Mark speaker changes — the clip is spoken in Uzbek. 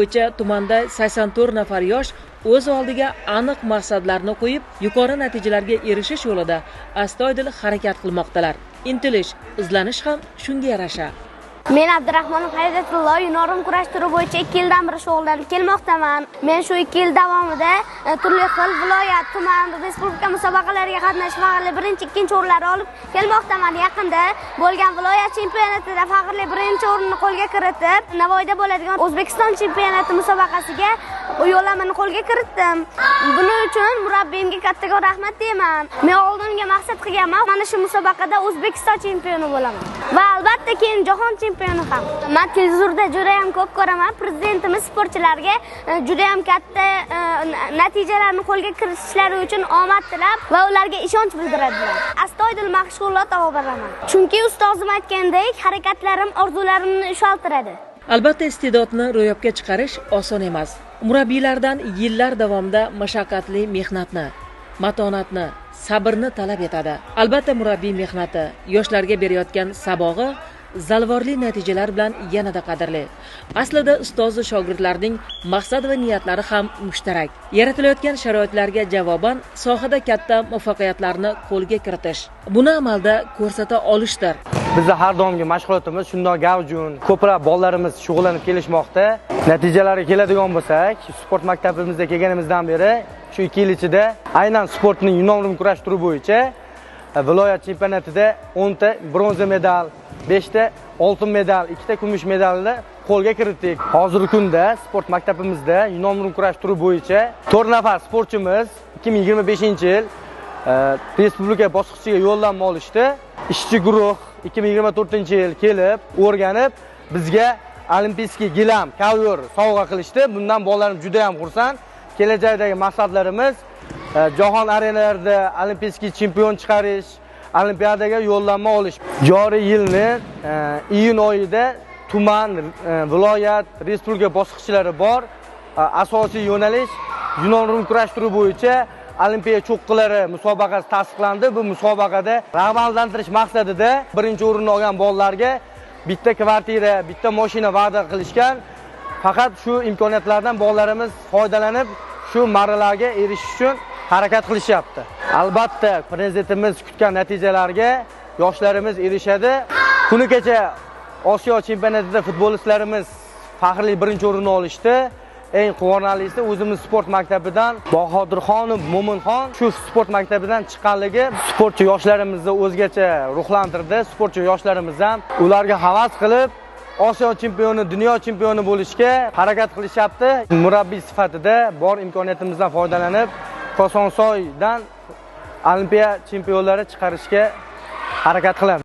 Speaker 1: Bo'yicha tumanda 84 nafar yosh o'z oldiga aniq maqsadlarni qo'yib, yuqori natijalarga erishish yo'lida astoydil harakat qilmoqdalar. Intilish, izlanish ham shunga yarasha.
Speaker 2: Men Abdurahmonov Haydatullo yunorim kurash turi bo'yicha 2 yildan beri shug'ullanib kelmoqdaman. Men shu 2 yil davomida turli xil viloyat, tuman, respublika musobaqalariga qatnashib, faxrli birinchi, ikkinchi o'rinlarni olib kelmoqdaman. Yaqinda bo'lgan viloyat chempionatida faxrli birinchi o'rinni qo'lga kiritib, Navoiyda bo'ladigan O'zbekiston chempionati musobaqasiga yo'llanmani qo'lga kiritdim. Buning uchun murabbiyimga kattakon rahmat deyman. Men oldinga maqsad qilganman, mana shu musobaqada O'zbekiston chempioni bo'laman. Va albatta keyin jahon chempioni ham. Men televizorda juda ham ko'p ko'raman, prezidentimiz sportchilarga juda ham katta natijalarni qo'lga kiritishlari uchun omad tilab va ularga ishonch bildiradilar. Astoydil mashg'ulot olib boraman. Chunki ustozim aytgandek, harakatlarim orzularimni ushaltiradi.
Speaker 1: Albatta iste'dodni ro'yobga chiqarish oson emas. Murabbiylardan yillar davomida mashaqqatli mehnatni, matonatni, sabrni talab etadi. Albatta murabbiy mehnati, yoshlarga berayotgan sabog'i zalvorli natijalar bilan yanada qadrli. Aslida ustoz va shogirdlarning maqsad va niyatlari ham mushtarak. Yaratilayotgan sharoitlarga javoban sohada katta muvaffaqiyatlarni qo'lga kiritish, buni amalda ko'rsata olishdir.
Speaker 3: Bizda har doimgi mashg'ulotimiz shundoq gavjun, ko'plab bolalarimiz shug'ullanib kelishmoqda. Natijalarga keladigan bo'lsak, sport maktabimizga kelganimizdan beri shu 2 yil ichida aynan sportning yunon-rum kurash turi bo'yicha viloyat chempionatida 10 ta bronza medal, 5 ta oltin medal, 2 ta kumush medalni qo'lga kiritdik. Hozirgi kunda sport maktabimizda yunon-rum kurash turi bo'yicha 4 nafar sportchimiz 2025-yil respublika bosqichiga yo'llanma olishdi. Ishchi guruh 2024-yil kelib, o'rganib, bizga olimpiyskiy gilam, kovyor sovg'a qilishdi. Bundan bolalarim juda ham xursand. Kelajakdagi maqsadlarimiz jahon arenalarida olimpiyskiy chempion chiqarish, olimpiadaga yo'llanma olish. Joriy yilni iyun oyida tuman, viloyat, respublika bosqichlari bor. Asosiy yo'nalish yunon-rum kurash turi bo'yicha olimpiya cho'qqilari musobaqasi tasdiqlandi. Bu musobaqada rag'batlantirish maqsadida birinchi o'rinni olgan bolalarga bitta kvartira, bitta mashina va'da qilishgan. Faqat shu imkoniyatlardan bolalarimiz foydalanib, shu marralarga erishish uchun harakat qilishyapti. Albatta, prezidentimiz kutgan natijalarga yoshlarimiz erishadi. Kuni kecha Osiyo chempionatida futbolistlarimiz faxrli birinchi o'rinni olishdi. Eng quvonarlisi o'zimiz sport maktabidan Bahodirxonov Mo'minxon shu sport maktabidan chiqqanligi sportchi yoshlarimizni o'zgacha ruhlantirdi. Sportchi yoshlarimiz ham ularga havas qilib Osiyo chempioni, dunyo chempioni bo'lishga harakat qilishyapti. Murabbiy sifatida bor imkoniyatimizdan foydalanib, Kosonsoydan olimpiya chempionlari chiqarishga harakat qilamiz.